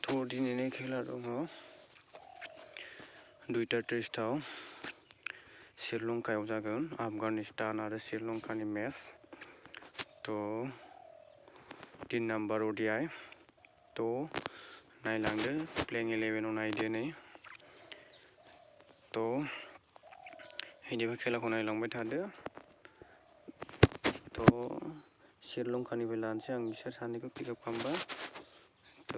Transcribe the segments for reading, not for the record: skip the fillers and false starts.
थ' दिनैनि खेला दङ दुइटा 30 श्रीलंकायाव जागोन आफगानिस्तान आरो श्रीलंकानि मेच। थ' 3 नाम्बार ODI थ' नायलांदो प्लेइं 11 आव नायदो नै। थ' बिदिबा खेलाखौ नायलांबाय थादो। थ' श्रीलंकानिफ्राय लानोसै आं बिसोर सानैखौ पिकआप खालामबाय। थ'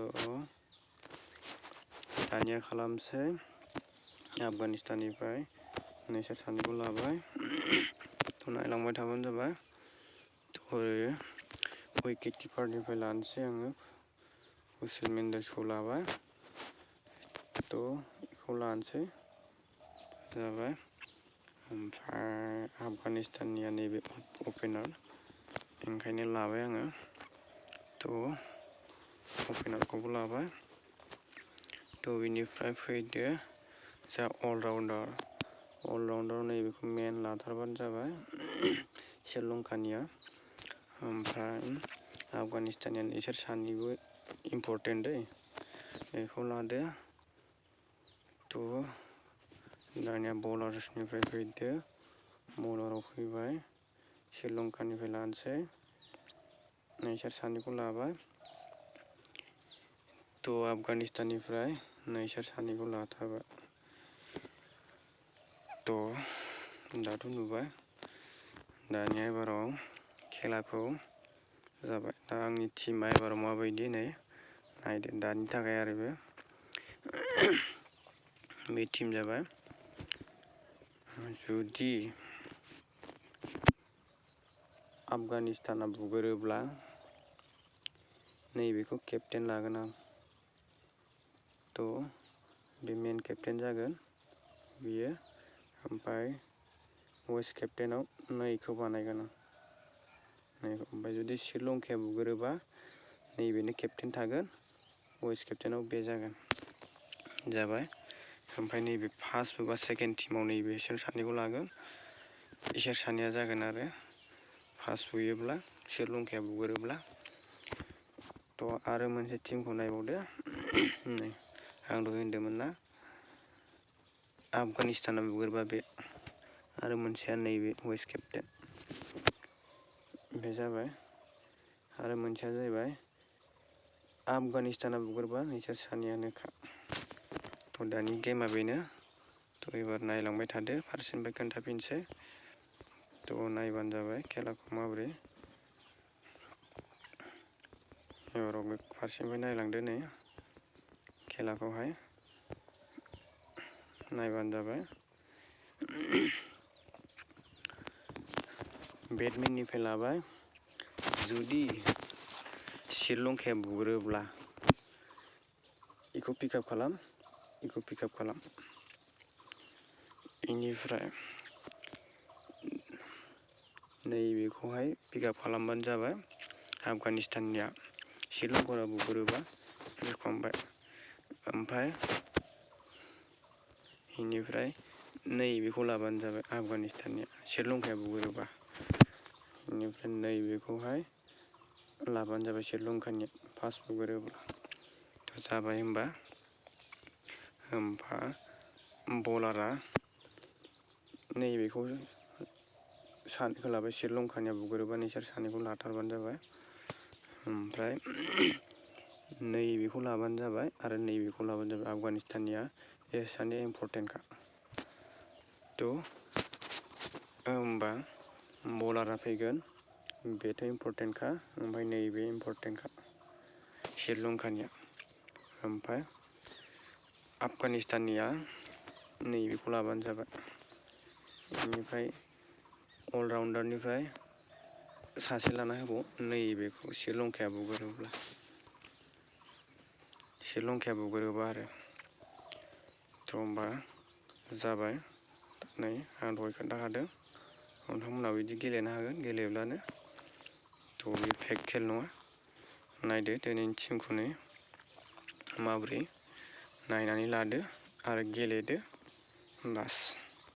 दानिया खालामसै आफगानिस्ताननिफ्राय नोंसोर सानैखौ लाबाय। थ' नायलांबाय थाबानो जाबाय। थ' ओरै उइकेट किपारनिफ्राय लानोसै आङो हुसेन मेन्डेसखौ लाबाय। थ' बेखौ लानोसै जाबाय। ओमफ्राय आफगानिस्ताननिया नैबे अपेनार ओंखायनो लाबाय आङो। थ' अपेनारखौबो लाबाय। थ' बिनिफ्राय फैदो जा अलराउन्डार नैबेखौ मेन लाथारबानो जाबाय श्रीलंकानिया। ओमफ्राय आफगानिस्ताननिया बिसोर सानैबो इम्परटेन्ट दै बेखौ लादो। थ' दानिया बलार्सनिफ्राय फैदो। बलाराव फैबाय श्रीलंकानिफ्राय लानोसै नोंसोर सानैखौ लाबाय। थ' आफगानिस्ताननिफ्राय नोंसोर सानैखौ लाथारबाय। थ' दाथ' नुबाय दानिया एबाराव खेलाखौ जाबाय। दा आंनि टिमा एबाराव माबायदि नै नायदो दानि थाखाय आरो बे टिम जाबाय। जुदि आफगानिस्ताना बुगोरोब्ला नैबेखौ केप्टेन लागोन आं। थ' बे मेन केप्टेन जागोन बियो। ओमफ्राय वाइस केप्टेनाव नैखौ बानायगोन आं। ओमफ्राय जुदि श्रीलंकाया बुगोरोबा नैबेनो केप्टेन थागोन वाइस केप्टेनाव बे जागोन जाबाय। ओमफ्राय नैबे फार्स्ट बा सेकेन्ड टिमाव नैबे बिसोर सानैखौ लागोन। बिसोर सानैया जागोन आरो फार्स्ट बुयोब्ला श्रीलंकाया बुगोरोब्ला। थ' आरो मोनसे टिमखौ नायबावदो नै आं दहाय होनदोंमोन ना आफगानिस्ताना बुगोरबा बे आरो मोनसेया नैबे वाइस केप्टेन बे जाबाय। आरो मोनसेया जाहैबाय आफगानिस्ताना बुगोरबा नोंसोर सानैयानोखा। थ' दानि गेमा बेनो। थ' एबार नायलांबाय थादो फारसेनिफ्राय खोन्थाफिनसै। थ' नायबानो जाबाय खेलाखौ माबोरै। एबाराव फारसेनिफ्राय नायलांदो नै खेलाखौहाय नायबानो जाबाय। बेटमेननिफ्राय लाबाय। जुदि श्रीलंकाया बुगोरोब्ला बेखौ पिकआप खालाम बेखौ पिकआप खालाम। बेनिफ्राय नैबेखौहाय पिकआप खालामबानो जाबाय। आफगानिस्ताननिया श्रीलंकाया बुगोरोबा पिकआप खालामबाय। ओमफ्राय बेनिफ्राय नैबेखौ लाबानो जाबाय आफगानिस्ताननिया श्रीलंकाया बुगोरोबा। बेनिफ्राय नैबेखौहाय लाबानो जाबाय श्रीलंकानिया फार्स्ट बुगोरोब्ला। थ' जाबाय होमबा। ओमफ्राय बलारा नैबेखौ सानैखौ लाबाय श्रीलंकानिया बुगोरोबा नोंसोर सानैखौ लाथारबानो जाबाय। ओमफ्राय नैबेखौ लाबानो जाबाय आरो नैबेखौ लाबानो जाबाय आफगानिस्ताननिया बे सानैया इम्परटेन्टखा। थ' होमबा बलारा फैगोन बेथ' इम्परटेन्टखा। ओमफ्राय नैबे इम्परटेन्टखा श्रीलंकानिया। ओमफ्राय आफगानिस्ताननिया नैबेखौ लाबानो जाबाय। बेनिफ्राय अलराउन्डारनिफ्राय सासे लाना होबाव नैबेखौ श्रीलंकाया बुगोरोबा आरो। थ' होमबा जाबाय नै आं दहाय खोन्थाखादों नोंथांमोनहा बिदि गेलेनो हागोन गेलेब्लानो। थ' बे फेक खेल नङा। नायदो दिनैनि टिमखौनो माबोरै नायनानै लादो आरो गेलेदो बास।